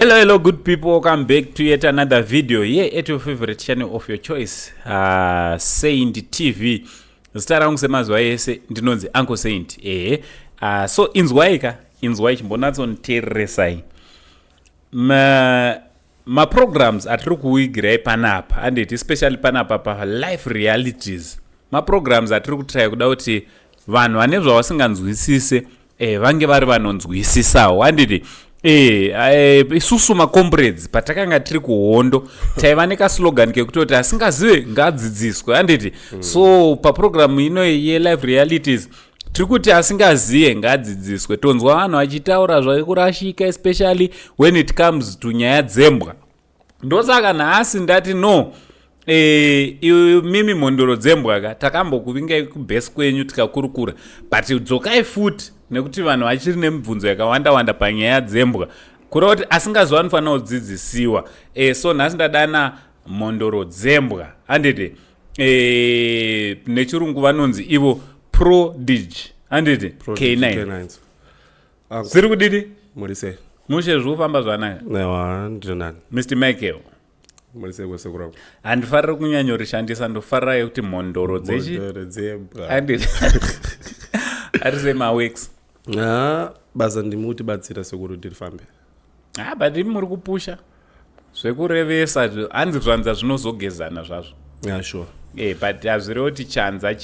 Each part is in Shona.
Hello, hello, good people. Welcome back to yet another video here at your favorite channel of your choice, Saint TV. Zita rangu semazuva ese ndinonzi Uncle Saint. Ehe. So inzwai ka, inzwai, chimbonyatsoniteereresai. Ma programs atiri kuigirai panapa, handiti, especially panapa pa Life Realities. Ma programs atiri kutry kuda kuti vanhu vane zvavasinganzwisise vange vari vanonzwisisawo, handiti? Isusu macomrades patakanga tiri kuhondo taiva nekaslogan kekutoti asingazive ngaadzidziswe, handiti? So paprogramu ino yeLife Realities tiri kuti asingazive ngaadzidziswe. Tonzwa vanhu vachitaura zvekurashika, especially when it comes to nyaya dzembwa. Ndosaka nhasi ndati no, mimi mhondoro dzembwa ka, takambokuvingai kubhesi kwenyu tikakurukura, but dzokai futi nekuti vanhu vachiri nemibvunzo yakawanda wanda panyaya dzembwa, kureva kuti asingaziva anofanira kudzidzisiwa. So nhasi ndadana mhondoro dzembwa, handiti? Nechirungu vanonzi ivo Prodigy, handiti? K9 ziri kudidi? Muri sei? Mushe, zviri kufamba zvakanaka. Aiwa, ndinani. Mr Michael. Muri sei kwese kurapa? Handifariri kunyanyorishandisa, ndofarira yekuti mhondoro dzechi Mhondoro dzembwa. Handiti ari semaweeks? Ha, basa ndimutibatsira sekuru kuti rifambe. Ha, but imi muri kupusha zvekurevesa, hanzi zvanza zvinozogezana zvazvo. Yeah, sure. But hazvirevo kuti chanza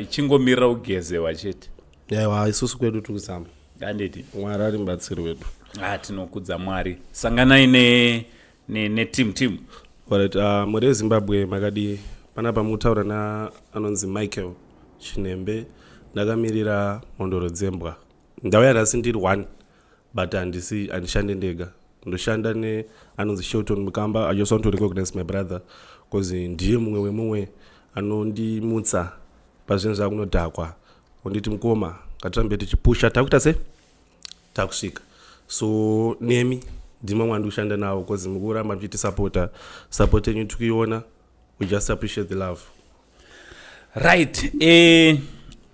chingomirira kugezewa chete. Aiwa, isusu kwedu tiri kuzama. Handiti? Mwari ari mubatsiri wedu. Ha, tinokudza Mwari. Sanganai neteam team. Alright, muri yeZimbabwe, makadi? Panapa mutaura naanonzi Michael Chinembe, ndakamirira mhondoro dzembwa. Ndauya nhasi ndiri one, but handisi, handishande ndega. Ndoshanda neanonzi Shelton Mukamba. I just want to recognize my brother because ndiye mumwe wemumwe anondimutsa pazvinhu zvakunodhakwa, unditi, "Mukoma, ngatirambe tichipusha, takuita sei, takusvika." So nemi ndima mwandi kushanda navo because mukuramba muchitisapota. Support yenyu tikuiona. We just appreciate the love. Right,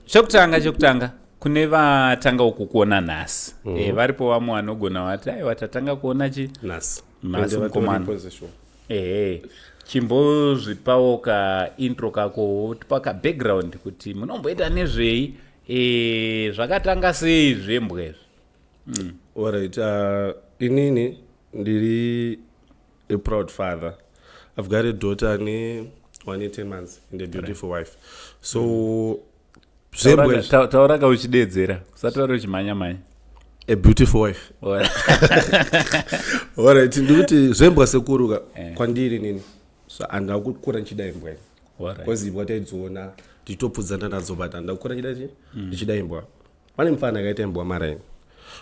chekutanga kune vatangawo kukuona nhasi, varipo vamwe vanogona vati, "Aiwa, tatanga kuona chi nhasi." Nhasi. Ende Mukomana. vatoripo sure. Ehe, chimbozvipawo kaintro kako, tipa kabackground kuti munomboita nezvei, zvakatanga sei zvembwa izvi? Alright, inini ndiri a proud father. I've got a daughter ane 1 10 months and a beautiful wife. So zvembwa izvi- Taura ka uchidedzera, usataura uchimhanya-mhanya. A beautiful wife. Alright, ndikuti zvembwa sekuru ka, kwandiri nini, so handina kukura ndichida imbwa ini, because imbwa taidziona tichitopfudzana nadzo, but handina kukura ndichida chi ndichida imbwa. Pane mufana akaita imbwa maraini,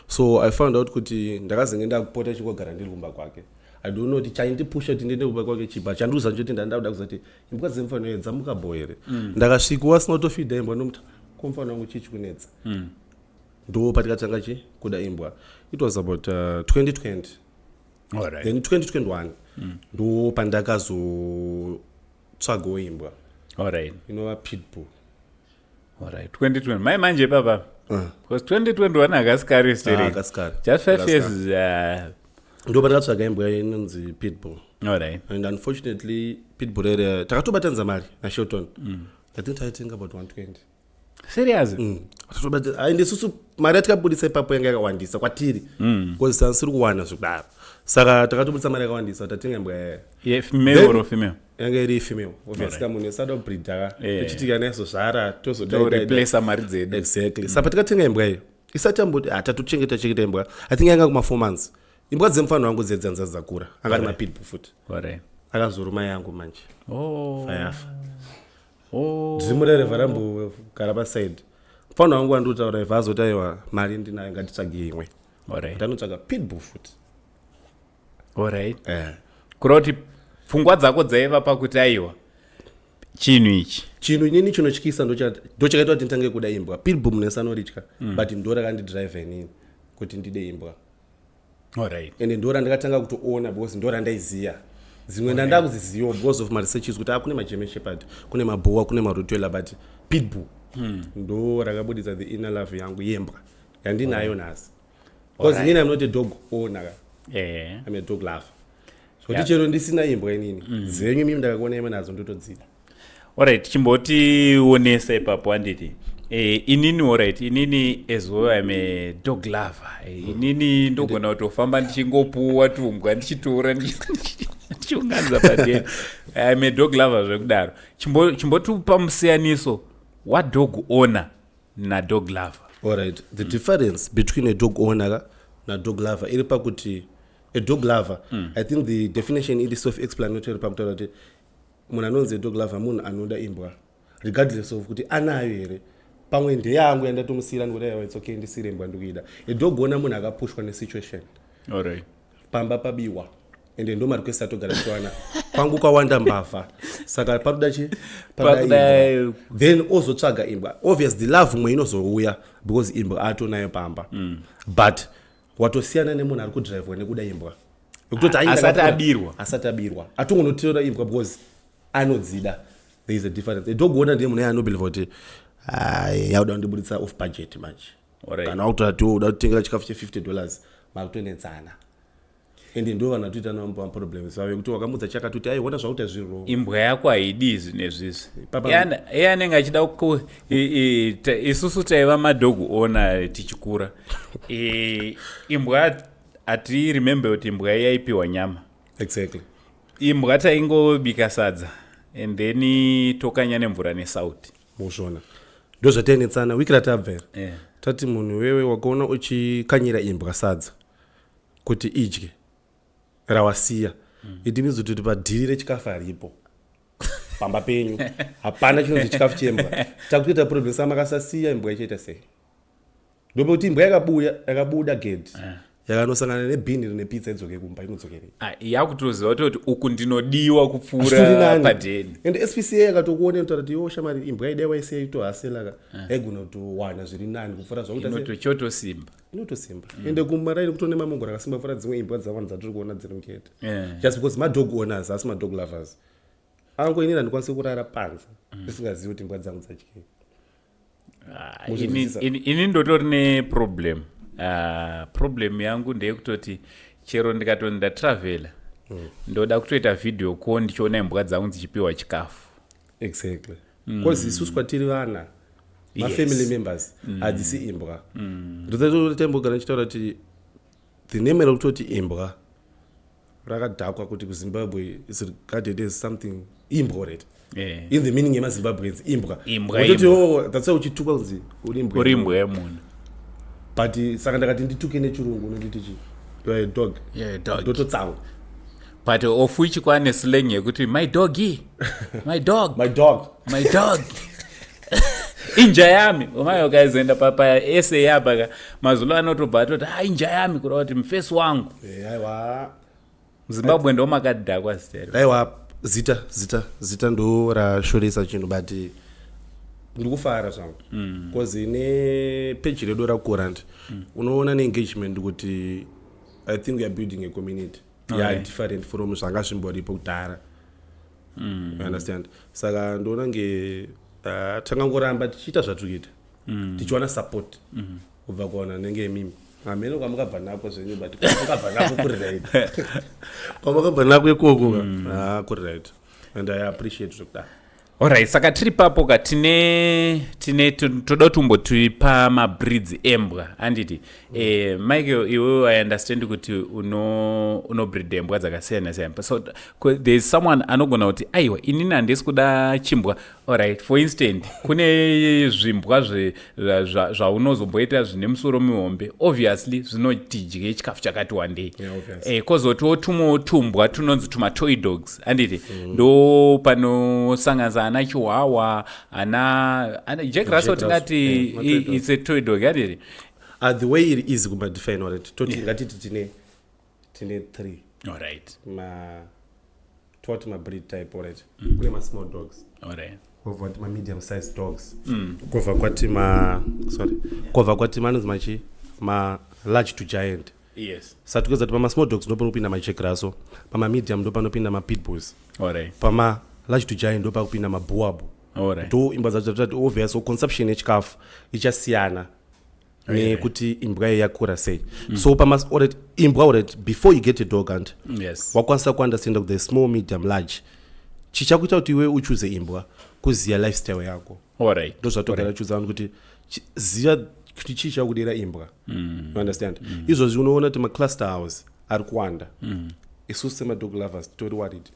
so I found out kuti ndakazenge ndakupota chingogara ndiri kumba kwake. I don't know kuti chaindipusha kuti ndiende kumba kwake chiba chandiuza nchoti ndanda kuda kuzati imbwa dzemufana uye dzamuka bo here. Ndakasvika wasina kutofidha imbwa, ndomuti, "Ko mufana wangu, chii chikunetsa?" Ndo patikatanga chi kuda imbwa. It was about 2020. Then 2021 ndo pandakazotsvagawo imbwa inova pitbull. Alright, 2020 mai manje papa, because 2021 hakasikari. Ah, Sterek. akasikari. Just 5 Akasikari. years. Ndo pandakatsvaga imbwa inonzi pitbull. And unfortunately pitbull ere takatobatanidza mari naShelton. I think taitenga about 120. Serious? Mm. Aende isusu mari yatikabudisa ipapo yanga yakawandisa kwatiri because tanisiri kuwana zvekudaro, saka takatobudisa mari yakawandisa, tatenga imbwa yaya. Yeah, male or female? Yanga iri female, obviously. Kamunhu esada kubreeda ka, tichiti kana izozvara toreplaca mari dzedu. Exactly. Saka tikatenga imbwa iyo, isati amboti hatatochengeta chengeta imbwa, I think yanga kuma 4 months, imbwa dzemufano wangu dzedzanza dzakura, anga ari mapitbull futi. Akazoruma yangu manje. Fayafa. Ndiri rambogara paside, mufano wangu wandiotaura ibva azoti, "Aiwa, mari ndinayo, ngatitsvage imwe." Ndanotsvaga pitbull futi. Kureva kuti pfungwa dzako dzaiva pakuti, aiwa, chinhu ichi. Chinhu inini chinotyisa ndochakaita kuti nditange kuda imbwa pitbull. Munhu wese anoritya, but ndo rakandidrive inini kuti ndide imbwa. Ende ndo randakatanga kutoona because ndo randaiziya. Dzimwe ndandakuzizivawo because of maresearches kuti kune maGerman Shepherd, kune maboa, kune maRottweiler, but pitbull ndo rakabudisa the inner love yangu yembwa yandinayo nhasi, because inini I'm not a dog owner ka. I'm a dog lover zvokuti chero ndisina imbwa inini, dzenyu imimi ndakakuona imwe nadzo, ndotodzida. Alright, chimbotionesa ipapo, handiti? Inini, alright, inini as well I'm a dog lover. Inini ndogona kutofamba ndichingopuwa tumbwa, ndichitora, ndichiunganidza padeni. I'm a dog lover zvekudaro. Chimbotipa musiyaniso wadog owner nadog lover. Alright, the difference between a dog owner ka nadog lover iri pakuti a dog lover, I think the definition iri self explanatory pakutaura kuti munhu anonzi a dog lover munhu anoda imbwa regardless of kuti anayo here. Pamwe ndeyangu yandatomusiyira, ndikuti aiwa, it's okay, ndisiyire imbwa, ndikuida. A dog owner munhu akapushwa nesituation. Pamba pabiwa, ende ndo marequest atogara tichiwana kwangu, kwawanda mbavha, saka paroda chi paroda imbwa. Then ozotsvaga imbwa. Obvious, the love mwe inozouya because imbwa atonayo pamba, but watosiyana nemunhu ari kudhiraivhwa nekuda imbwa, yekutoti ai, Asati abirwa. Asati abirwa, atongonotora imbwa because anodzida. There is a difference. A dog owner ndiye munhu anobelieve kuti ai, yakuda kundibuditsa off budget manje. Kana wakutora ti uda kutengera chikafu che$50, makutonetsana. Ende ndo vanhu vatoita namaproblems avo ekuti wakamudza chakati kuti aiona zvakuita zviri wrong. Imbwa yako haidi izvi nezvizvi. Iye anenge achida isusu taiva madog owner tichikura. Imbwa hatiremembe kuti imbwa yaipiwa nyama. Imbwa taingobika sadza and then tokanya nemvura nesauti. Muzvona, ndo zvatainetsana wiki ratabva here. Tati munhu wewe wakaona uchikanyira imbwa sadza kuti idye rawasiya, it means kuti padhiri rechikafu haripo pamba penyu, hapana chinonzi chikafu chembwa. Takutoita problem. Saka makasasiya imbwa ichaita sei? Ndopekuti imbwa yakabuya, yakabuda gate, yakanosangana nebhini rine pizza, idzoke kumba, inodzokerei? Ah, yakutoziva kutoti uku ndinodiwa kupfuura padheni. And SPCA yakatokuona, inotaura kuti iwo shamari, imbwa idai waisiya itohaselaka, yaigona kutowana zviri nani kupfuura zvakuita sei. Inotochotosimba. Inotosimba. Ende kumaraini kutone mamongoro akasimba kupfuura dzimwe imbwa dzavanhu dzatiri kuona dziri mukete, just because madog owners asi madog lovers angu. Inini handikwanisi kurara panze ndisingazivi kuti imbwa dzangu dzadyei. Ah, Muzvinzwisisa? Ini ndotori neproblem. Problem yangu ndeyekutoti chero ndikatoti ndatravhela, ndoda kutoita video call ndichiona imbwa dzangu dzichipiwa chikafu. Exactly, because isusu kwatiri vana, mafamily members, hadzisi imbwa. Ndotaimbogara ndichitaura kuti the name rekutoti imbwa rakadhakwa kuti kuZimbabwe is regarded as something imbwa already, in the meaning yemaZimbabweans, imbwa. Imbwa, Wototi, imbwa. Oh, that's why uchitukwa kunzi uri imbwa. Uri imbwa yemunhu. But saka ndakati ndituke nechirungu, unonditi chi? You are a dog. Yeah, dog. Ndototsamwa. But of which kwane slang yekuti my doggy, my dog. My dog. My dog, inja yami. Umayo ukaizoenda papa esa apa ka, maZulu anotobva atoti ha, inja yami, kureva kuti mufesi wangu. Aiwa. MuZimbabwe ndo makadhakwa zitero. Aiwa, zita ndo rashoresa chinhu, but ndikufara zvangu because nepeji redu rakura, unoona neengagement kuti I think we are building a community yeah, different from zvanga zvimboripo kudhara. You understand? Saka ndoona nge tangangoramba tichiita zvatiri kuita, tichiwana support kubva kuvanhu vanenge imimi. Hamene kwamakabva nako zvenyu, but kwamakabva nako kuri right, kwamakabva nako ikoko ka, ah, kuri right, and I appreciate zvekudaro. Alright, saka tiri papo ka, tine toda kumbotipa mabreeds embwa, handiti? Michael, iwewe I understand kuti unobreed embwa dzakasiyana siyana. So there is someone anogona kuti aiwa, inini handisi kuda chimbwa. Alright, for instance, kune zvimbwa zvaunozomboita zvine musoro mihombe, obviously zvinotidye chikafu chakati wandei. Yeah, obvious. Kwozotiwo tumwewo tumbwa tunonzi tumatoy dogs, handiti? Ndo panosanganisa ana chihuahua, ana Jack Russell. Russell, tingati yeah, matoy dog. It's a toy dog, handiti? The way iri easy kumadefine, alright, toti ngatiti tine three ma toti mabreed type, alright. Kune ma-small dogs, kwobva kwati ma-medium sized dogs, kwobva kwati ma, sorry, kwobva kwati manonzi machi ma-large to giant. Saka tikuedza kuti pama-small dogs ndo panopinda maJack Russell, pama-medium ndo panopinda mapitbulls, pama-large to giant ndo pakupinda maBoerboel. Ndo imbwa dzacho dzatati obvious, so consumption yechikafu ichasiyana. Nekuti imbwa iyi yakura sei. So pamas, alright, imbwa, alright, before you get a dog and wakwanisa kuunderstanda kuti the small, medium, large, chichakuita kuti iwe uchoose imbwa kuziva lifestyle yako. Ndo zvatogara chuza vanhu kuti ziva kuti chii chakudira imbwa. You understand? Izvozvi unoona kuti macluster house ari kuwanda. Isusu semadog lovers titori worried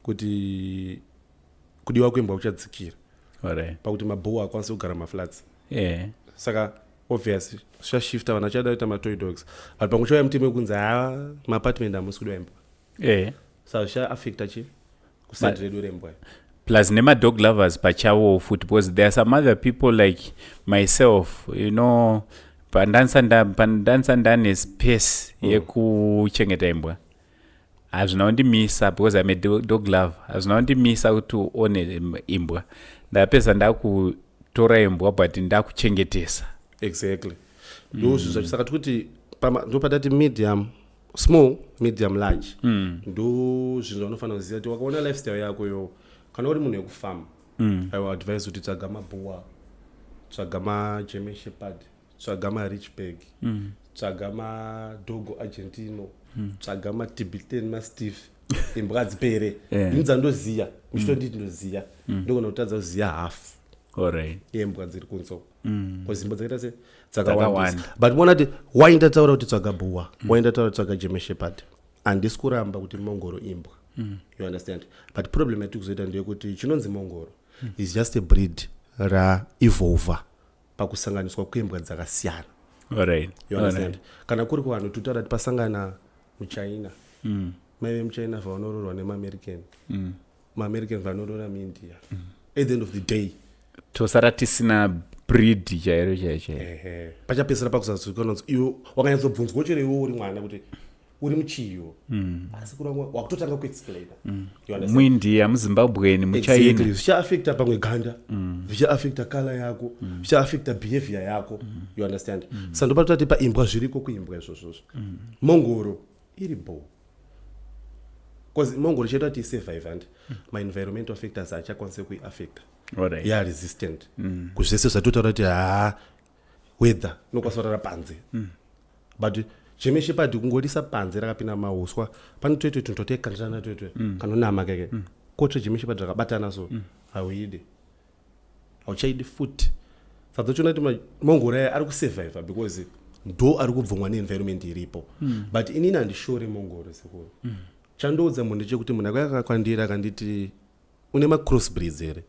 kuti kudiwa kwembwa kuchadzikira pakuti maboer akwanisi kugara maflats. Saka obvious zvichashifta, vanhu vachada kuita matoy dogs, but pamwe chauya mutemo wekunzi ha, maapartment hamusi kudiwa imbwa. Saka zvichaaffecta chi kuside redu rembwa. Plus nemadog lovers pachavo futi, because there are some other people like myself, pandanisa ndane space yekuchengeta imbwa, hazvina kundimisa because I'm a dog lover. Hazvina kundimisa kuti uone imbwa. Ndapedza ndakutora imbwa, but ndakuchengetesa. Exactly, ndo zvinhu zvacho. Saka tikuti ndo patati medium, small, medium, large. Ndo zvinhu zvaunofanira kuziva kuti wakaona lifestyle yako yo. Kana uri munhu wekufama, I will advise kuti tsvaga maboer, tsvaga maGerman Shepherd, tsvaga maRidgeback, tsvaga madogo argentino, tsvaga maTibetan Mastiff. Imbwa hadzipere. Ini dzandoziya, muchitonditi ndoziya, ndogona kutadza kuziya hafu yembwa dziri kunze uko, because imbwa dzakaita se dzakawanda. Dzakawandisa. But muona kuti why ndataura kuti tsvaga boer, why ndataura kuti tsvaga German Shepherd? Handisi kuramba kuti mongoro imbwa, you understand? But problem yatiri kuzoita ndeyekuti chinonzi mongoro is just a breed raevolva pakusanganiswa kwembwa dzakasiyana. You understand? Kana kuri kuvanhu, tutaura kuti pasangana muChina, maive muChina vanororwa nemaAmerican, maAmerican vanorora muIndia, at the end of the day tosara tisina breed chairo chaiyo chaiyo. Ehe, pachapedzisira pakusazivikanwa kunzi iwe wakanyatsobvunzwa chero iwe uri mwana kuti uri muchiyo, asi kuri vamwe wakutotanga kuexplaina. You understand? MuIndia, muZimbabweni, muChina. Exactly. Zvichaaffecta pamwe ganda, zvichaaffecta colour yako, zvichaaffecta behavior yako. You understand? Saka ndopatati paimbwa zviriko kuimbwa izvozvozvo. Mongoro iri bo because mongoro chaita kuti isurvive and maenvironmental factors achakwanise kuiaffecta. Ya resistant kuzvese zvatotaura kuti haa, weather inokwanisa kurara panze, but German Shepherd kungorisa panze rakapinda mauswa, pane toitwe tunhu twataikandirana toitwe kanonama keke kotsve. German Shepherd rakabatana, so hauidi, hauchaidi futi. Saka tochiona kuti mongoro aya ari kusurviva because ndo ari kubvumwa neenvironment iripo. But inini handishore mongoro, sekuru. Chandoudza munhu ndechekuti munhu akauya akakwandira akanditi une macross breeds here,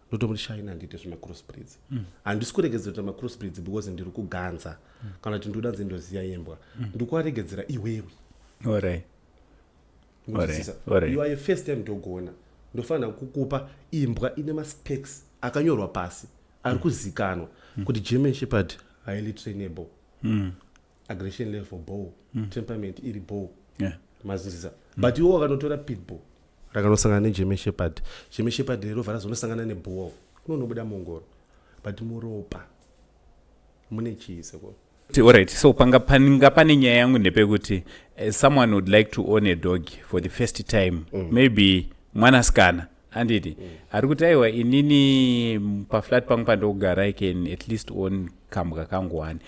ndotomuti shaina, handiite zvemacross breeds. Handisi kuregedzera kuita macross breeds because ndiri kuganza kana kuti ndoda nzi ndoziya yembwa. Ndikuaregedzera iwewe. Unozwisisa? Alright. You are a first time dog owner, ndofanira kukupa imbwa ine maspecs akanyorwa pasi ari kuzikanwa kuti German Shepherd highly trainable, aggression level bow, temperament iri bow. Mazwisisa? But iwo wakanotora pitbull rakanosangana neGerman Shepherd, German Shepherd robva razonosangana neboer, kunonobuda mongoro. But muropa mune chii, sekuru? Alright, so panga panga pane nyaya yangu ndepekuti someone would like to own a dog for the first time, maybe mwanasikana, handiti? Ari kuti aiwa, inini paflat pangu pandogara I can at least own kambwa kangu one.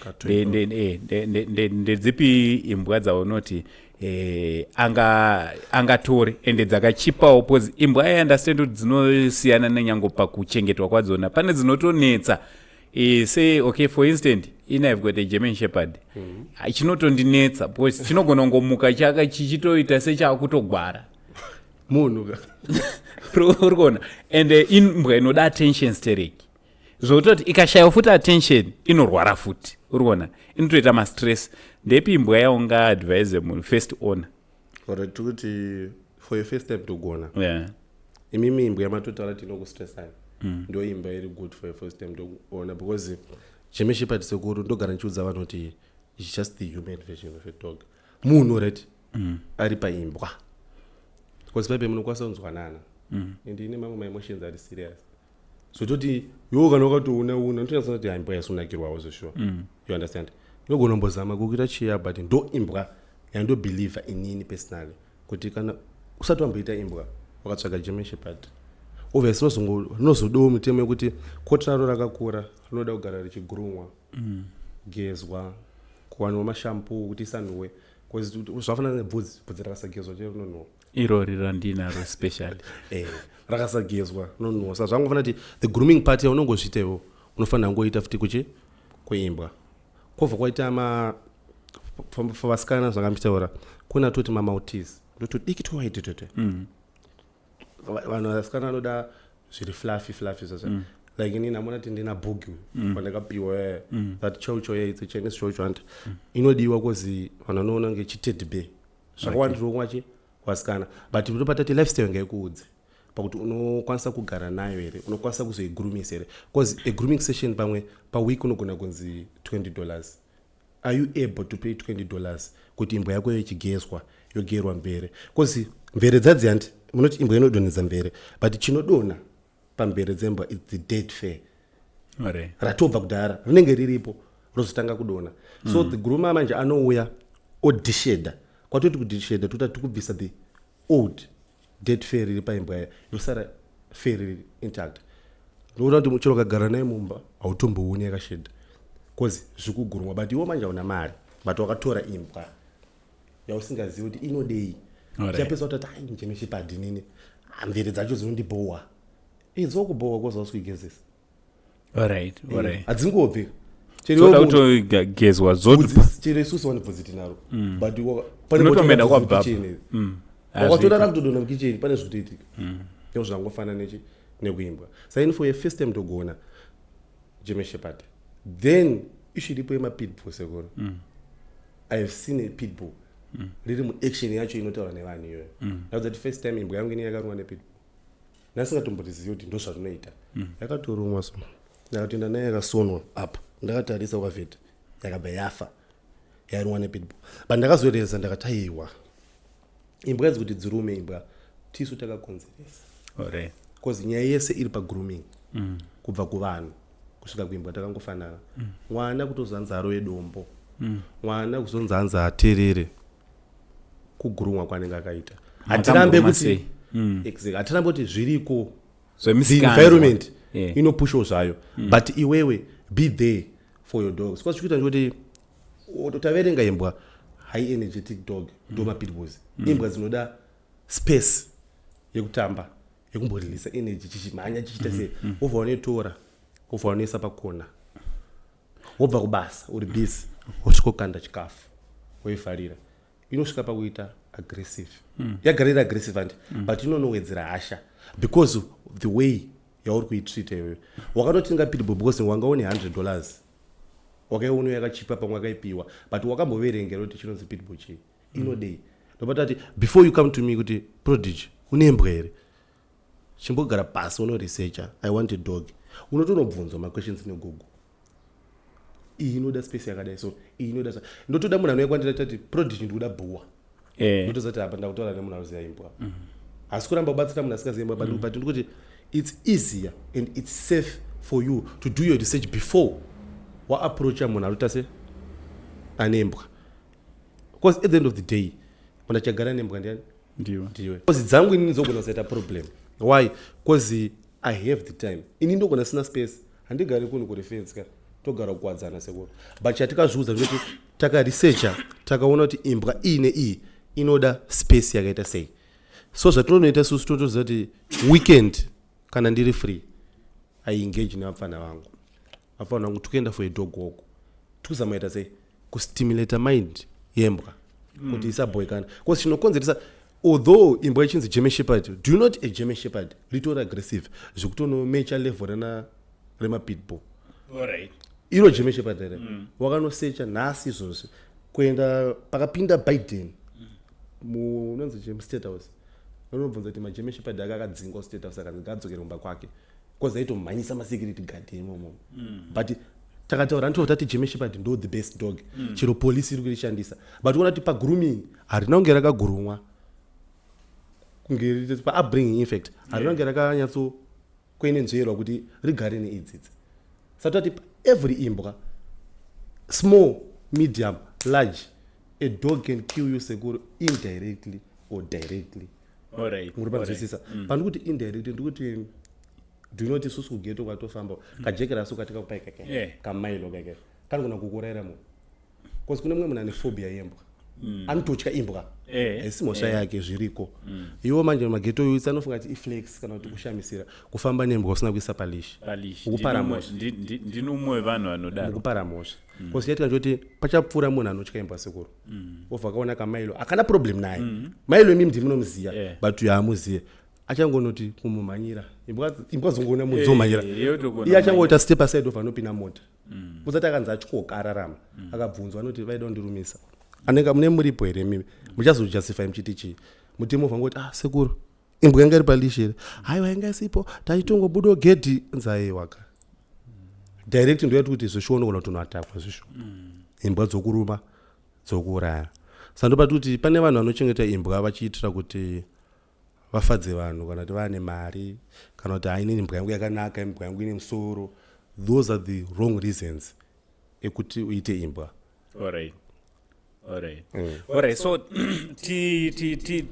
Ndedzipi imbwa dzaunoti angatore ende dzakachipawo? Because imbwa, I understand kuti dzinosiyana nenyango pakuchengetwa kwadzona, pane dzinotonetsa. Say, okay, for instance, in I've got a German Shepherd. Chinotondinetsa because chinogona kungomuka chaka chichitoita sechakutogwara. Munhu ka. Uri kuona? And imbwa inoda attention stereki, zvokutoti ikashayiwa futi attention inorwara futi. Uri kuona? Inotoita mastress. Ndepi imbwa yaungaadvise munhu first owner? Alright, tikuti for your first time dog owner, imimi imbwa yamatotaura kuti inokustressai ndo imbwa iri good for your first time dog owner, because German Shepherd, sekuru, ndogara ndichiudza vanhu kuti it's just the human version of a dog. Munhu, right, ari paimbwa, because paipe munokwanisa kunzwanana and ine mamwe maemotions ari serious, zvototi iwo kana wakatoona una unotonyatsona kuti imbwa yasunakirwawo zvesure. You understand? Inogona kumbozama kukuita chiya, but ndo imbwa yandobelieva inini personally kuti kana usati wamboita imbwa wakatsvaga German Shepherd, obviously rinozodawo mitemo yekuti koti raro rakakura, rinoda kugara richigroomwa. Gezwa, kuwaniwa mashampoo kuti isanhuwe, because zvafanana nebvudzi, bvudzi rakasagezwa chero rinonhuwa. Irori randinaro specially. Rakasagezwa rinonhuwa. Saka zvangofanira kuti the grooming part yaunongozviita iwo, unofanira kungoita futi kuchi kuimbwa. Kwobva kwaita ma for vasikana, zvanga muchitaura, kuna toti mamaltese, ndotudiki twaiti tote. Vanhu vasikana vanoda zviri fluffy fluffy zvazvo. Like inini amona kuti ndina bhugi wandakapiwa, that chow chow, yeah, it's a Chinese chow chow, and inodiwa 'cause vanhu vanoona kunge chiteddy bear. Zvakawandiro kwachi vasikana, but ndopatati lifestyle ngaikuudze pakuti unokwanisa kugara nayo here, unokwanisa kuzoigroomisa here, because a grooming session pamwe paweek unogona kunzi $20. Are you able to pay $20 kuti imbwa yako ichigezwa, yogerwa mvere? Because mvere dzadzi, handi munoti imbwa inodonhedza mvere, but chinodonha pamvere dzembwa is the dead fur. Ratobva kudhara, rinenge riripo, rozotanga kudonha. So the groomer manje anouya odesheda. Kwatoti kudesheda, tota tikubvisa the old dead fur riri paimbwa iya, yosara fur riri intact. Ndoona kuti chero ukagara naye mumba hautombooni yakashedha, because zvikugurumwa. But iwo manje hauna mari, but wakatora imbwa yausingazivi kuti inodei. Chapesa kutati, "Ai, German Shepherd nini, mvere dzacho dzinondibhowa." Dzokubhowa 'cause hausi kuigezesa. Hadzingobvi. Dzoda kutogezwa. Chero isusu vane bvudzi tinaro, but Unotomenda kwabva. Wakatora rakutodonha mukicheni, pane zvikutoitika. Ndo zvangofanana nechi nekuimbwa. Saini for your first time togona German Shepherd, then issue iripo yemapitbull, sekuru. I have seen a pitbull riri muaction yacho inotaura nevanhu iyoyo. Ndaudza kuti first time imbwa yangu ini yakarumwa nepitbull, ndasingatomborizivi kuti ndo zvazvinoita. Yakatorumwa, so ndakatoenda naye, yakasonwa apa, ndakatarisa kwavet, yakabva yafa, yairumwa nepitbull. But ndakazoreza, ndakati, aiwa, imbwa idzi kuti dzirume imbwa, tisu takakonzeresa, because nyaya yese iri pagrooming. Kubva kuvanhu kusvika kuimbwa takangofanana. Mwana kutozanza arove dombo, mwana kuzonzanza aterere, kugroomwa kwaanenge akaita. Hatirambe Makambogrooma kuti sei? Exactly. Hatirambe kuti zviriko. The Zvemisikanzwa. environment inopushawo zvayo, but iwewe be there for your dogs, because chikuita ndekuti taverenga imbwa, high energetic dog ndo mapitbulls, imbwa dzinoda space yekutamba, yekumborilisa energy, chichimhanya, chichiita sei. Wobva wanoitora, wobva wanoisa pakona, wobva kubasa uri busy, wosvikokanda chikafu, woivharira. Inosvika pakuita aggressive. Yagara iri aggressive, handi? But inonowedzera hasha because the way yauri kuitreata iyoyo. Wakatotenga pitbull because wanga une $100, wakaiona yakachipa, pamwe wakaipiwa, but wakamboverengera kuti chinonzi pitbull chii, inodei? Ndopatati before you come to me kuti, "Prodigy, une imbwa here?" chimbogara pasi unoresearcha. "I want a dog." Unotonobvunzwa maquestions neGoogle. Iyi inoda space yakadai, so iyi inoda ndotoda munhu anouya kwandira tati, "Prodigy, ndikuda bhuwa." Ndotozati apa ndakutaura nemunhu anoziva imbwa. Hasi kuramba kubatsira munhu asingazivi imbwa, but ndikuti it's easier and it's safe for you to do your research before waapproacha munhu anoita se ane imbwa, because at the end of the day munhu achagara nembwa ndiani? Ndiwe. Ndiwe. Because dzangu inini dzogona kusaita problem. Why? Because I have the time. Ini ndogona sina space, handigari kunhu kuri fence ka, togara kuwadzana, sekuru. But chatikazviudza ndekuti takaresearcha, takaona kuti imbwa iyi neiyi inoda space yakaita sei. So zvatinonoita isusu, totoziva kuti weekend kana ndiri free, I engage nevapfana vangu. Vapfana vangu, tikuenda for a dog walk, tikuzamaita sei kustimulata mind yembwa kuti isabhoikana, because chinokonzeresa, although imbwa ichinzi German Shepherd, do you not a German Shepherd ritori aggressive zvekutonomecha level rana remapitbull. Iro German Shepherd here, wakanosecha nhasi izvozvi kuenda pakapinda Biden munonzi chii, muState House, unobvunza kuti maGerman Shepherd aka akadzingwa State House, akanzi ngaadzokere kumba kwake, because aitomhanyisa masecurity guard imomo. But takataura nditova tati German Shepherd ndo the best dog, chero polisi iri kurishandisa. But uona kuti pagrooming harina kunge rakagroomwa, kunge paupbringing infact harina kunge rakanyatso kwenenzverwa kuti rigare neidzidzi. Saka tati every imbwa, small, medium, large, a dog can kill you, sekuru, indirectly or directly. Muri panzwisisa? Pandikuti indirectly, ndikuti do you know isusu kughetto kwatofamba, kajekera katika kupai kake, kamailo kake. Kanogona kukurayira munhu, because kune mumwe munhu ane phobia yembwa, anototya imbwa. Haisi mhosva yake, zviriko. Iwo manje maghetto youths anofunga kuti iflex kana kuti kushamisira kufamba nembwa usina kuisa paleash. Paleash. Ukupara mhosva. Ndini umwe wevanhu vanodaro. Mukupara mhosva, because chaitika ndechoti pachapfuura munhu anotya imbwa, sekuru, obva akaona kaMilo, akana problem naye Milo, imi ndimunomuziya, but uyo haamuziye, achangonoti kumumhanyira imbwa, dzongoona munhu dzomhanyira. Yotogona. Iye achangoita step aside, obva anopinda mota. Usati akanzi atyoka ararama, akabvunzwa anoti vaida kundirumisa. Anenge mune muripo here mimi muchazojustify muchiti chii? Mutemo vangoti, "Ah, sekuru, imbwa yanga iri paleash here?" "Haiwa, yanga isipo, taitongobudawo gedhi." Nzaiwaka direct. Ndoyati kuti zvishuwa unogona kutonoatakwa zvishuwa, imbwa dzokuruma, dzokuuraya. Sandopati kuti pane vanhu vanochengeta imbwa vachiitira kuti vafadze vanhu, kana kuti vaane mari, kana kuti hainini imbwa yangu yakanaka, imbwa yangu ine musoro. Those are the wrong reasons ekuti uite imbwa. Alright, so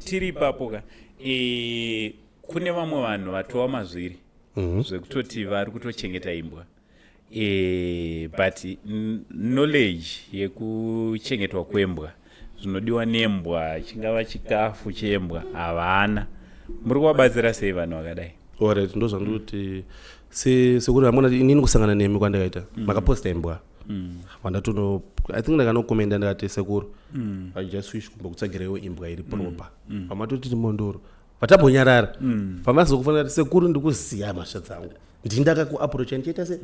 tiri ipapo ka, kune vamwe vanhu vatova mazviri zvekutoti vari kutochengeta imbwa, but knowledge yekuchengetwa kwembwa, zvinodiwa nembwa, chingava chikafu chembwa, havana. Muri kuvabatsira sei vanhu vakadai? Alright, ndo zvandikuti sekuti hamuna inini kusangana nemi kwandakaita, makaposta imbwa, vandatono, I think ndakanokomenda, ndakati, "Sekuru, I just wish kumbokutsvagireiwo imbwa iri proper." Pamatotiti mondoro, vatambonyarara. Pamazokufanira kuti, "Sekuru, ndikuziya mhasha dzangu, ndini ndakakuapproacha, ndichaita se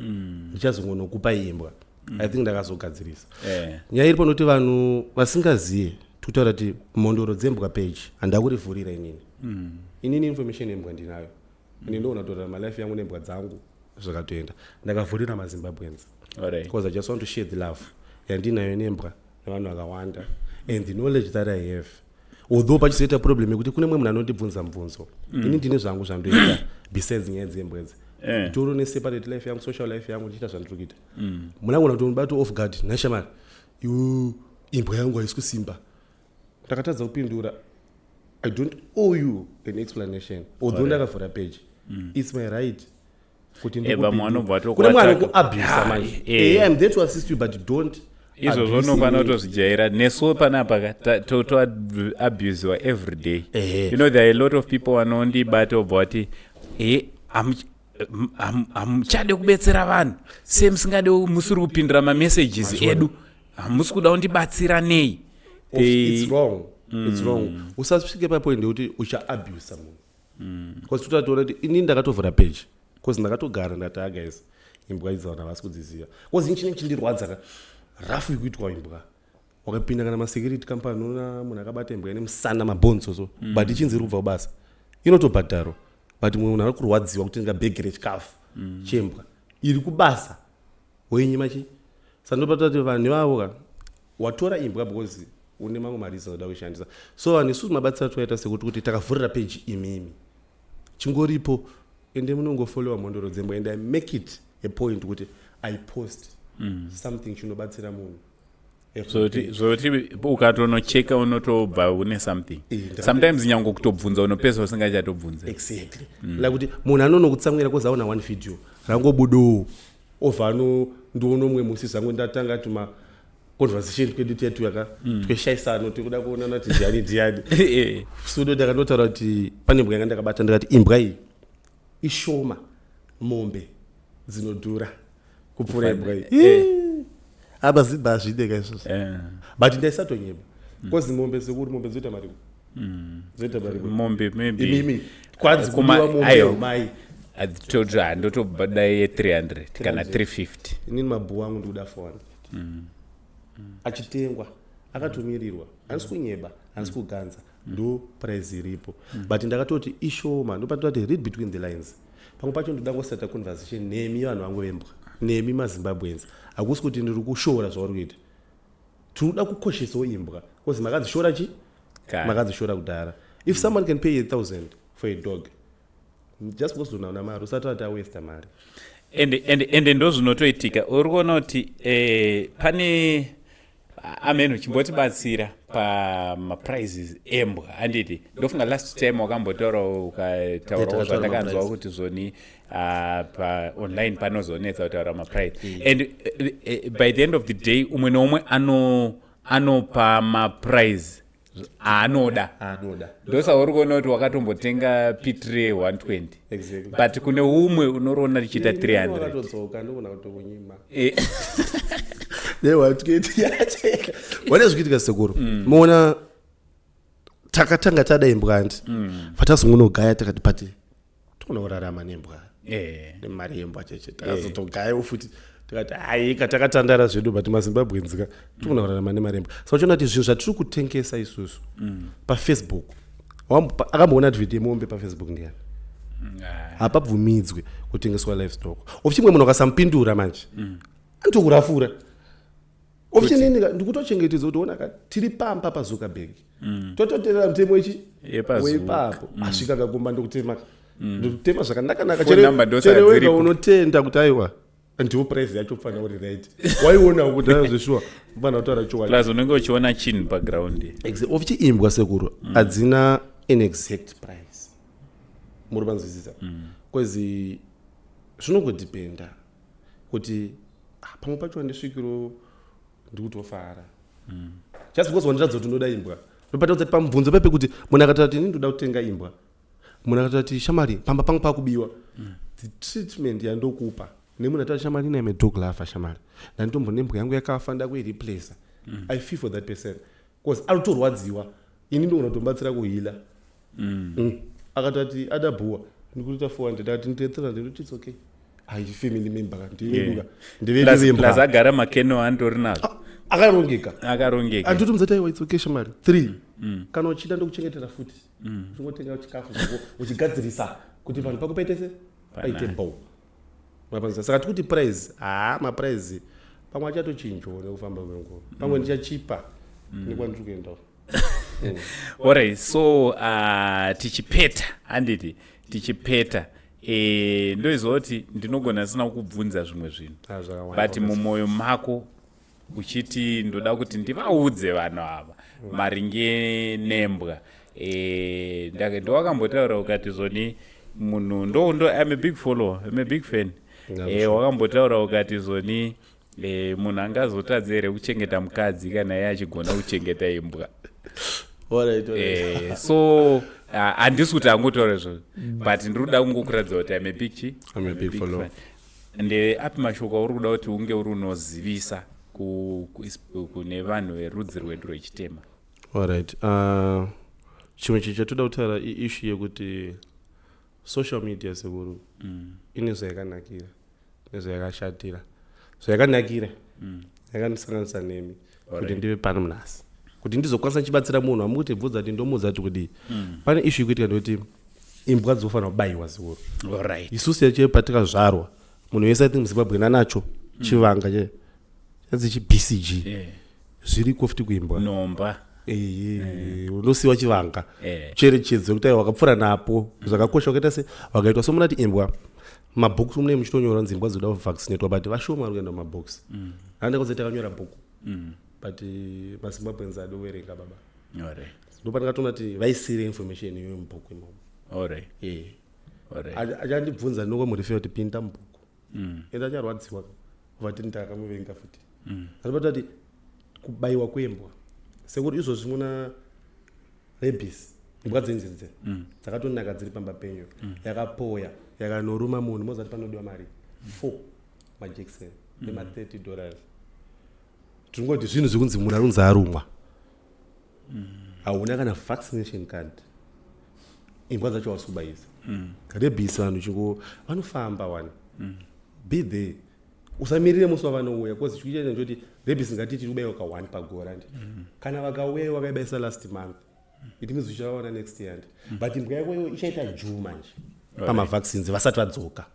ndichazongonokupai imbwa." I think ndakazogadzirisa. Nyaya iripo nekuti vanhu vasingaziye, tikutaura kuti Mhondoro Dzembwa page handakurivhurira inini. Inini information yembwa ndinayo, ine ndoona kutorarama life yangu nembwa dzangu zvakatoenda. Ndakavhurira maZimbabweans because I just want to share the love yandinayo nembwa nevanhu vakawanda and the knowledge that I have, although pachizoita problem yekuti kune mumwe munhu anondibvunza mubvunzo. Ini ndine zvangu zvandoita besides nyaya dzembwa idzi. Nditoro neseparate life yangu, social life yangu, ndichiita zvandiri kuita. Munangona kutonibata off guard, "Nashamari, iwe imbwa yangu haisi kusimba." Ndakatadza kupindura. I don't owe you an explanation, although ndakavhura page. It's my right kuti Vamwe vanobva kune mumwe vatokuataka. Anokuabusa manje. I'm there to assist you, but don't Izvozvo abuse unofanira me. Kutozvijaira. Nesuwo panapa ka toabusiwa every day. There are a lot of people vanondibata, obva vati, "E, hamuchade kubetsera vanhu, semusingade, musiri kupindura mamessages edu, hamusi kuda kundibatsira nei?" It's wrong, it's wrong. Usasvike papoint yekuti uchaabusa munhu, because totatoona kuti inini ndakatovhura page because ndakatogara ndati, "Ah guys, imbwa idzi vanhu havasi kudziziva," because ini chinenge chindirwadza ka rafu ikuitwa imbwa. Wakapinda kana masecurity company, unoona munhu akabata imbwa ine musana, mabhonzo so, but ichinzi iri kubva kubasa, inotobhadharwa, but mumwe munhu ari kurwadziwa kuti ndingabhegi rechikafu chembwa iri kubasa, woinyima chi. Sandopata kuti vanhu ivavo ka watora imbwa because une mamwe mareasons oda kuishandisa. So vanhu isusu mabatsira toaita sekuti kuti takavhurira page imimi, chingoripo, ende munongofollowa Mhondoro Dzembwa, and I make it a point kuti I post something chinobatsira munhu every day. Zvoti ukatonocheka unotobva une something. Sometimes nyange kutobvunza unopesa usingachatobvunza. Exactly. Like kuti munhu anonokutsamwira kuzi aona one video rangobudawo, obva ano ndiono mumwe musi zvangu ndatanga tuma conversation kwedu tetu yaka tweshaisano tekuda kuonana kuti ndiani ndiani. Sudo ndakandotaura kuti pane imbwa yanga ndakabata, ndikati imbwa iyi ishoma, mombe dzinodhura kupfuura imbwa iyi. Apa zibha hazvideka izvozvo. But ndaisatonyeba because mombe, sekuru, mombe dzoita mari, dzoita mari. Mombe maybe. Imimi kwanzi kudiwa mombe Aiwa. mai. Ndotobada ye300 kana 350. Inini mabhuwa angu ndikuda 400 achitengwa akatomirirwa. Handisi kunyeba, handisi kuganza, ndo price iripo, but ndakatoti ishoma. Ndopatoti read between the lines. Pamwe pacho ndoda ngoseta conversation nemi vanhu vangu vembwa, nemi maZimbabweans. Hakusi kuti ndiri kushora zvauri kuita, tinoda kukoshesawo imbwa because makadzishora chi. Kare. Makadzishora kudhara. If someone can pay 1000 for a dog, just because unaona mari, usati wati awasta mari. Ende ndo zvinotoitika. Uri kuona kuti pane Ameno chimbotibatsira pamaprizes embwa, handiti? Ndofunga last time wakambotaura, ukataurawo zvandakanzwa kuti zvoni paonline panozonetsa kutaura maprice, and by the end of the day umwe neumwe anopa maprice aanoda. Anoda. Ndosaka uri kuona kuti wakatombotenga P3 120, but kune umwe unoriona richiita 300. Wakatodzoka, ndogona kutokunyima. Ne120 yacheka wane. Zvikuitika, sekuru, muona takatanga tada imbwa, handi? Patazongonogaya takati pati togona kurarama nembwa nemari yembwa cheche. Takazotogayawo futi, tikati haika takatandara zvedu, but maZimbabweans ka togona kurarama nemari yembwa. Saka uchiona kuti zvinhu zvatiri kutengesa isusu paFacebook, akamboona advert yemombe paFacebook ndiani? Ah. Hapabvumidzwe kutengeswa livestock. Of chimwe munhu akasamupindura manje anotokurafura. Of chinini ndikutochengetedza kuti ona ka tiri pamba paZuckerberg, tototeerera mutemo ichi Yepazuka. weipapo. Asvika kakumba, ndokutema, ndokutema zvakanaka-naka. Phone number ndosaka Chero wega dziripo. unotenda kuti aiwa, ndiwo price yacho, kufanira uri right. Waiona kuti aiwa, zveshuwa kufanira kutaura chokwadi. Plus unenge uchiona chinhu paground. Of chiimbwa, sekuru, hadzina an exact price, muri panzwisisa? Because zvinongodhipenda kuti pamwe pacho handisvikiro ndikutofara just because wandiratidza kuti unoda imbwa. Ndopata kuti pamubvunzo pepe kuti munhu akataura kuti ini ndoda kutenga imbwa, munhu akataura kuti shamari, pamba pangu pakubiwa, the treatment yandokupa nemunhu ataura shamari, ini am a dog lover, shamari, ndanditombo nembwa yangu yakafa, ndakuireplaca, I feel for that person because anotorwadziwa. Ini ndogona kutomubatsira kuheala. Akatati adabhuwa, ndikuita 400, akati ndite 300, ndoti it's okay, ai family member ka, ndeveduka. Plus agara makeno andori nazvo. Akarongeka. Akarongeka. Anditi muzati aiwa, it's okay shamari, 3 kana uchida ndokuchengetera futi, uchingotenga chikafu zvako, uchigadzirisa kuti vanhu pako paite se paite bow. Mapanzisa? Saka tikuti price, haa, maprice pamwe achatochinjawo nekufamba kwenguva, pamwe ndichachipa nekwandiri kuendawo. Alright, so tichipeta, handiti? Tichipeta, ndoiziva kuti ndinogona sina kukubvunza zvimwe zvinhu, Ah, zvakawanda. but mumwoyo mako uchiti ndoda kuti ndivaudze vanhu ava maringe nembwa. Ndowakambotaura ukati zvoni munhu ndo I'm a big follower, I'm a big fan. Wakambotaura ukati zvoni munhu angazotadza here kuchengeta mukadzi kana iye achigona kuchengeta imbwa? Alright. So handisi kuti angotaura izvozvo, but ndiri kuda kungokuratidza kuti I'm a big chi I'm a big follower. Fan. Ndeapi mashoko auri kuda kuti unge uri unozivisa kune vanhu verudzi rwedu rwechitema? Alright, chimwe chinhu chatoda kutaura iissue yekuti social media, sekuru, ine zvayakanakira nezvayakashatira. Zvayakanakira, yakandisanganisa nemi kuti ndive pano munhasi, kuti ndizokwanisa ndichibatsira munhu amukuti bvudza kuti ndomudza kuti kudii. Pane issue ikuitika ndekuti imbwa dzofanira kubayiwa, sekuru. Isusu yacho patikazvarwa, munhu wese, I think muZimbabwe nanacho chivanga che chanzi chi-BCG. Zviriko futi kuimbwa. Nomba. Ehe, unosiwa chivanga, cherechedzo yekuti aiwa, wakapfuura napo, zvakakosha wakaita se wakaitwa. So munati imbwa mabhuku mune muchitonyora kunzi imbwa dzoda kuvaccinatwa, but vashoma vari kuenda mumabhokisi. Handikaudza takanyora bhuku, but maZimbabweans adi kuverenga, baba. Ndopandakatoona kuti vaisire information iyoyo mubhuku imomo. Achandibvunza, ndinongomurifera kuti pinda mubhuku, ende acharwadziwa vati ndakamuvenga futi. Andibata kuti kubayiwa kwembwa, sekuti izvozvi muna rabies, imbwa dzenzenze dzakatonaka dziri pamba penyu, yakapoya yakanoruma munhu, mozati panodiwa mari 4 majekiseni nema$30. Tingoti zvinhu zvekunzi munhu anonzi arumwa, hauna kana vaccination card, imbwa dzacho hausi kubayisa. Rabies, vanhu chingo vanofamba wani, be there, usamirire musi wavanouya, because chikuita ndechoti rabies ngatiti tiri kubayiwa ka 1 pagore, andi kana vakauya vakaibayisa last month, it means uchavaona next year, andi but imbwa yako iyo ichaita juu manje pamavaccines vasati vadzoka.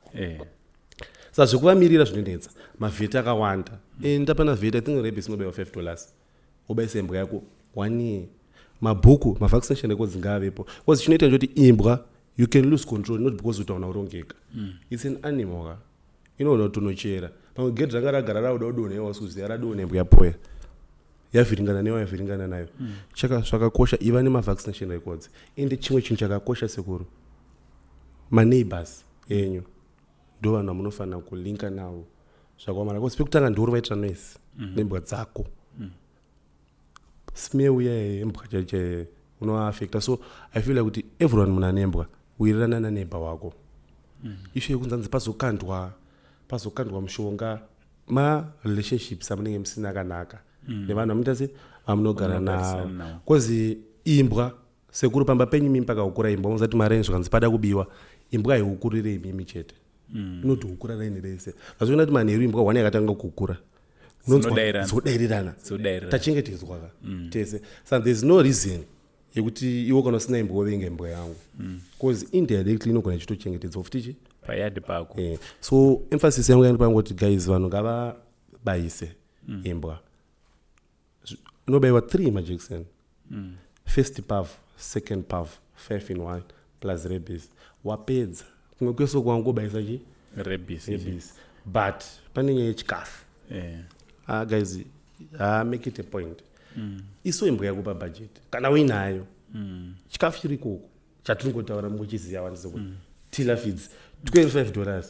Saka zvekuvamirira zvinonetsa. Mavheti akawanda, enda pana vet. I think rabies inobayiwa $5, ubayise imbwa yako one year. Mabhuku, mavaccination records ngaavepo, because chinoita ndechoti imbwa you can lose control, not because kuti hauna kurongeka. It's an animal ka, inoona kuti unochera pamwe gedhi ranga ragara rauda kudonha, iwe wasi kuziva radonha, imbwa yapoya. Yavhiringana newa yavhiringana nayo. Chaka zvakakosha, iva nemavaccination records. Ende chimwe chinhu chakakosha, sekuru, maneighbors enyu ndo vanhu vamunofanira kulinka navo zvakaomara, because pekutanga ndiuri vaitira noise nembwa dzako. Smell iya yembwa chaiche unoaffecta. So I feel like kuti everyone munhu anembwa, wirirana naneighbor wako. Issue yekunzanzi pazokandwa mushonga, marelationships amunenge musina akanaka nevanhu vamunoita se vamunogara Vamunogarisana navo. Navo. 'Cause imbwa, sekuru, pamba penyu mimi pakahukura imbwa, muzati mari zvikanzi pada kubiwa, imbwa haihukurire imimi chete, inoti hukura raini rese. Vazoona kuti manheru imbwa hwane yakatanga kukura. Dzinodairana. Dzodairirana. Dzodairirana. Tachengetedzwa ka tese. Saka there is no reason yekuti iwe kana usina imbwa uvenga imbwa yangu, because indirectly inogona ichitochengetedzwa futi chi payadhi pako. So emphasis yangu yangu pangoti, guys, vanhu ngavabayise imbwa. Inobayiwa 3 majekiseni: first parvo, second parvo, 5 in 1 plus rabies. Wapedza, kumwe kwese kwangobayisa chi Rabies. Rabies. But pane nyaya yechikafu. Ah, guys, ah, make it a point, iso imbwa yako pabudget kana uinayo. Chikafu chiri ikoko chatiringotaura muchiziva wandise kuti Tiller Feeds, $25,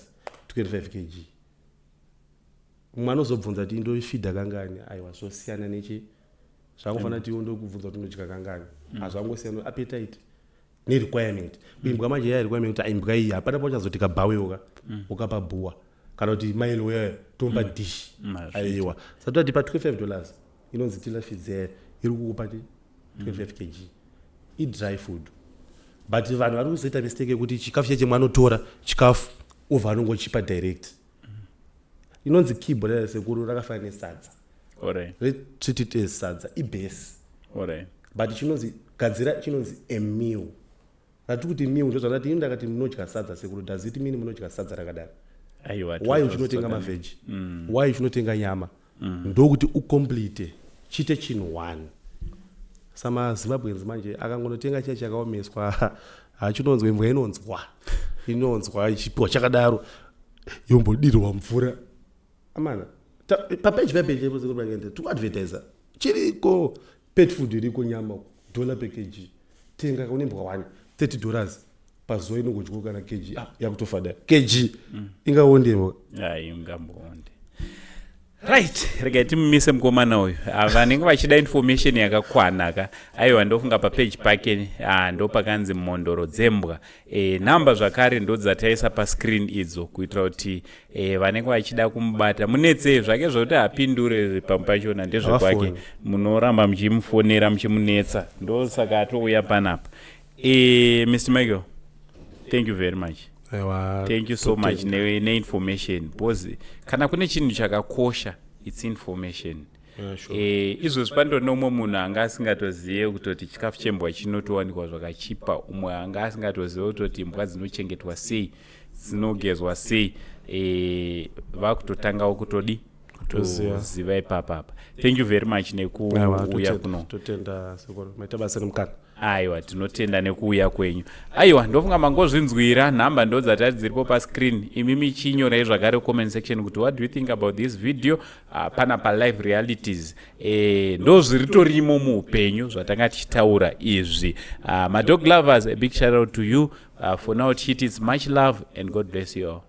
25 kg. Mumwe anozobvunza kuti indofidha kangani? Aiwa, zvosiyana nechi zvangofanira kuti iwe ndokubvunza kuti unodya kangani. Hazvangosiyana appetite nerequirement. Imbwa manje iya requirement kuti imbwa iyi hapana pauchazoti kabhawewo ka ukapa bhuwa kana kuti mailo uya tomupa dish. Aiwa, satoti pa $25 inonzi Tiller Feeds iya iri kukupa ti 25 kg, idry food. But vanhu vari kuzoita mistake yekuti chikafu cheche mwanotora chikafu obva anongochipa direct. Inonzi kibble, sekuru, rakafanana nesadza. Retreat it as sadza, ibase. But chinonzi gadzira chinonzi a meal. Rati kuti meal ndozvandati ini ndakati munodya sadza, sekuru, does it mean munodya sadza rakadaro? Aiwa. Why uchinotenga mavheji? Why uchinotenga nyama? Ndokuti ucomplete chiite chinhu one. SamaZimbabweans manje akangonotenga chiya chakaomeswa, hachinonzwa. Imbwa inonzwa, inonzwa ichipiwa chakadaro, yombodirwa mvura. Amana, papeji papeji eposekuru tikuadvertisa chiriko, pet food iriko, nyama dollar per kg. Tenga unembwa 1, $30 pazuva inongodyiwa kana kg. Ah, yakutofada kg ingaonde imbwa? Ai, ungamboonde. Right, regai timumise mukomana uyu. Ah, vanenge vachida information yakakwana ka, aiwa, ndofunga papeji pake, ah, ndo pakanzi Mhondoro Dzembwa. Namba zvakare ndo dzataisa pascreen idzo kuitira kuti vanenge vachida kumubata munetsei zvake zvokuti apindure pamwe pachona ndezvekwake. Havafoni. Munoramba muchimufonera muchimunetsa, ndosaka atouya panapa. Mr Michael, thank you very much. Aiwa. Thank you so much Totenda. Neinformation, because kana kune chinhu chakakosha, it's information. Yeah, sure. Izvozvi pandori neumwe munhu anga asingatozive kutoti chikafu chembwa chinotowanikwa zvakachipa, umwe anga asingatozive kutoti imbwa dzinochengetwa sei, dzinogezwa sei. Vakutotangawo kutodi Kutoziva. Kutoziva ipapapa. Thank you very much Aiwa, nekuuya totenda- kuno. Totenda, sekuru, maita basa nemukana. Aiwa, tinotenda nekuuya kwenyu. Aiwa, ndofunga mangozvinzwira, nhamba ndo dzatati dziripo pascreen. Imi michinyorai zvakare comment section kuti what do you think about this video? Pana palive realities, ndo zviritorimo muupenyu zvatanga tichitaura izvi. Madog lovers, a big shout out to you. For now tichiti it's much love and God bless you all.